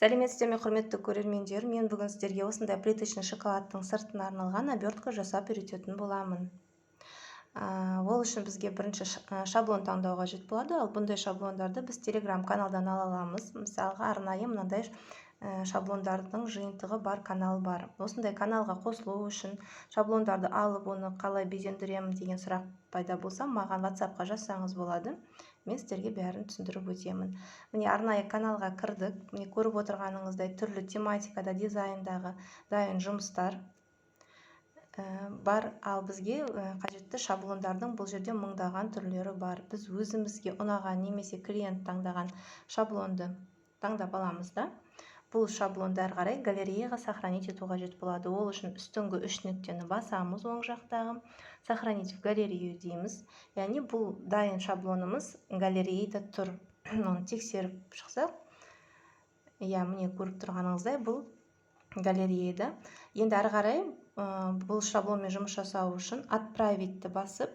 Сәлеметсіздер ме, құрметті көрермендер! Мен бүгін сіздерге осындай плиточный шоколадтың сыртына арналған обертка жасап үйрететін боламын. Ол үшін бізге бірінші шаблон таңдау қажет болады. Ал бұндай шаблондарды біз Телеграм каналдан ала аламыз. Мысалға, арнайы мынандай шаблондардың жиынтығы бар канал бар. Осындай каналға қосылу үшін, шаблондарды алып, оны қалай безендіремін деген сұрақ пайда болса, маған WhatsAppқа жазсаңыз болады, мен сіздерге бәрін түсіндіріп өтемін. Міне, арнайы каналға кірдік. Міне, көріп отырғаныңыздай, түрлі тематикада, дизайндағы дайын жұмыстар бар. Ал бізге қажетті шаблондардың бұл жерде мыңдаған түрлері бар. Біз өзімізге ұнаған немесе клиент таңдаған шаблонды таңдап аламыз да, бұл шаблонды әрі қарай галереяға сохранить ету қажет болады. Ол үшін үстіңгі үш нүктені басамыз, оң жақтағы «Сохранить в галерею» дейміз. Яғни бұл дайын шаблонымыз галереяда тұр. Оны тексеріп шықсақ, иә, міне, көріп тұрғаныңыздай, бұл галереяда. Енді әрі қарай бұл шаблонмен жұмыс жасау үшін «Отправить» ті басып,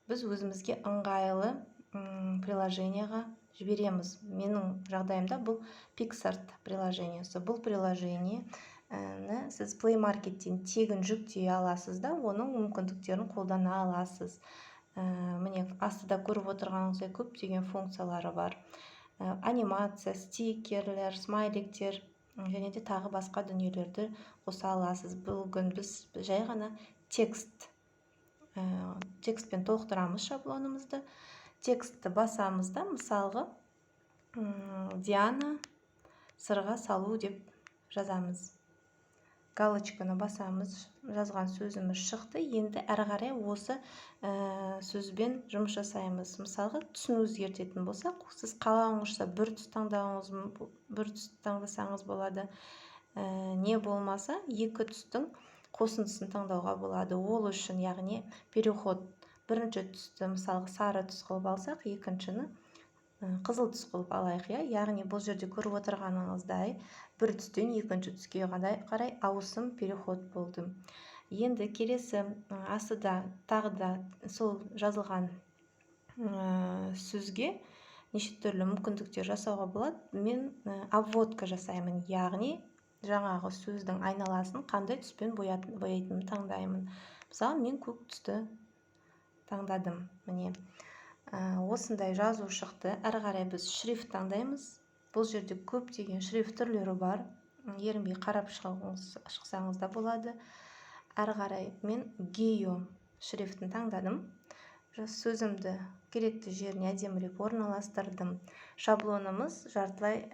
біз өзімізге ыңғайлы приложение ға жібереміз. Менің жағдайымда бұл PicsArt приложение сі. Бұл приложение ні сіз Play Markеттен тегін жүктей аласыз да, оның мүмкіндіктерін қолдана аласыз. Міне, астыда көріп отырғаныңыздай, көптеген функциялары бар: анимация, стикерлер, смайликтер және де тағы басқа дүниелерді қоса аласыз. Бүгін біз жай ғана текстпен толықтырамыз шаблонымызды. Текстті басамыз да, мысалға, «Диана сырға салу» деп жазамыз, галочка ны басамыз. Жазған сөзіміз шықты. Енді әрі қарай осы сөзбен жұмыс жасаймыз. Мысалға, түсін өзгертетін болсақ, сіз қалауыңызша бір түс таңдасаңыз болады, не болмаса екі түстің қосындысын таңдауға болады. Ол үшін, яғни, переход, бірінші түсті, мысалға, сары түс қылып алсақ, екіншіні қызыл түс қылып алайық, иә. Яғни бұл жерде көріп отырғаныңыздай, бір түстен екінші түске қарай ауысым, переход болды. Енді келесі астыда тағы да сол жазылған сөзге неше түрлі мүмкіндіктер жасауға болады. Мен обводка жасаймын, яғни жаңағы сөздің айналасын қандай түспен бояйтынымды таңдаймын. Мысалы, мен көк түсті таңдадым. Міне, осындай жазу шықты. Әрі қарай біз шрифт таңдаймыз. Бұл жерде көптеген шрифт түрлері бар, ерінбей қарап шықсаңыз да болады. Әрі қарай мен Гео шрифтін таңдадым. Сөзімді керекті жеріне әдемілеп орналастырдым. Шаблонымыз жартылай,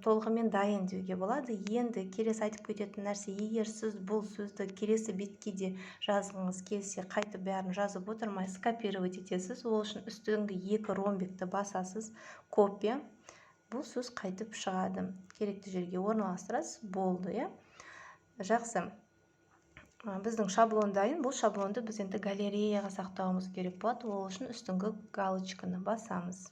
толығымен дайын деуге болады. Енді келесі айтып кететін нәрсе: егер сіз бұл сөзді келесі бетке де жазғыңыз келсе, қайтып бәрін жазып отырмай, скопировать етесіз. Ол үшін үстіңгі екі ромбикті басасыз, «Копия». Бұл сөз қайтып шығады, керекті жерге орналастырасыз, болды, иә. Жақсы, біздің шаблон дайын. Бұл шаблонды біз енді галереяға сақтауымыз керек болады. Ол үшін үстіңгі галочка ны басамыз.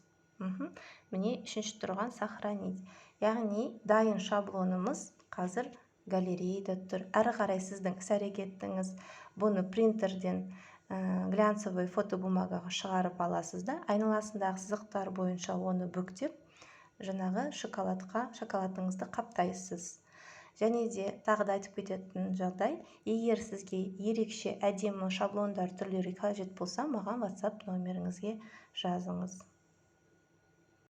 Міне, үшінші тұрған «Сохранить». Яғни дайын шаблонымыз қазір галереяда тұр. Әрі қарай сіздің іс әрекетіңіз: бұны принтерден глянцевый фотобумага ға шығарып аласыз да, айналасындағы сызықтар бойынша оны бүктеп, жаңағы шоколадқа шоколадыңызды қаптайсыз. Және де тағы да айтып кететін жағдай: егер сізге ерекше әдемі шаблондар түрлері қажет болса, маған WhatsApp номеріңізге жазыңыз.